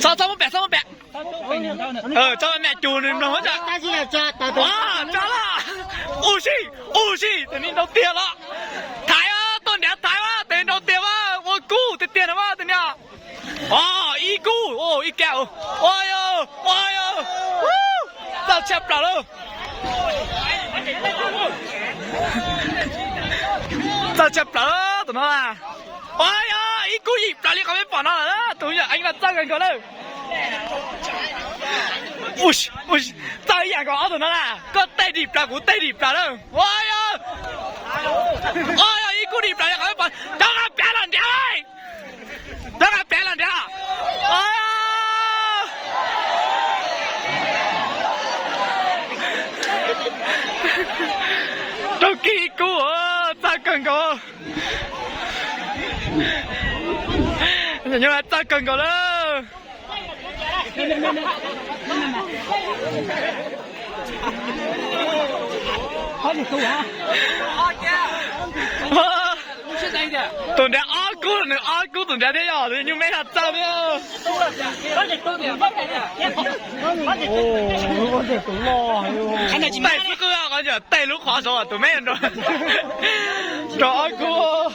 Txhob, txhob muab pam, txhob muab pam. Txhob me cug nws mloog tso. Tso lawm. Ub si, ub si, tus ni ntau tiag los. Thaiv, tuaj nrad thaiv mas, tus ni ntau tiag mas, ua kub tiag tiag no mas tus ni. Os, ib kub, ib kab. Ua yog, ua yog. Txawj tshaj plaws lawm. Txawj tshaj plaws tus no na. Ua yog, ib kub yim plaws li qhov peb pom no lawm, tus yawm eev no txawj kawg nkaus lawm. Txawj ib yam nkaus ob tug no na, koj tej dim plaws kuv tej dim plaws lawm. Ua yog, ua yog, ib kub dim plaws li qhov peb pom, rov qab pam los nrad. Rov qab pam los nrad. Raug kiag ib kub, txawj kawg nkaus. Txawj kawg nkaus lawm. Tus nrad ob kub, nws ob kub tus nrad thiab yog nyuj meb no txawj thiab. Tej xwb qwj qhov ntawd tej lub qhov saud tus meb nrog ob kub.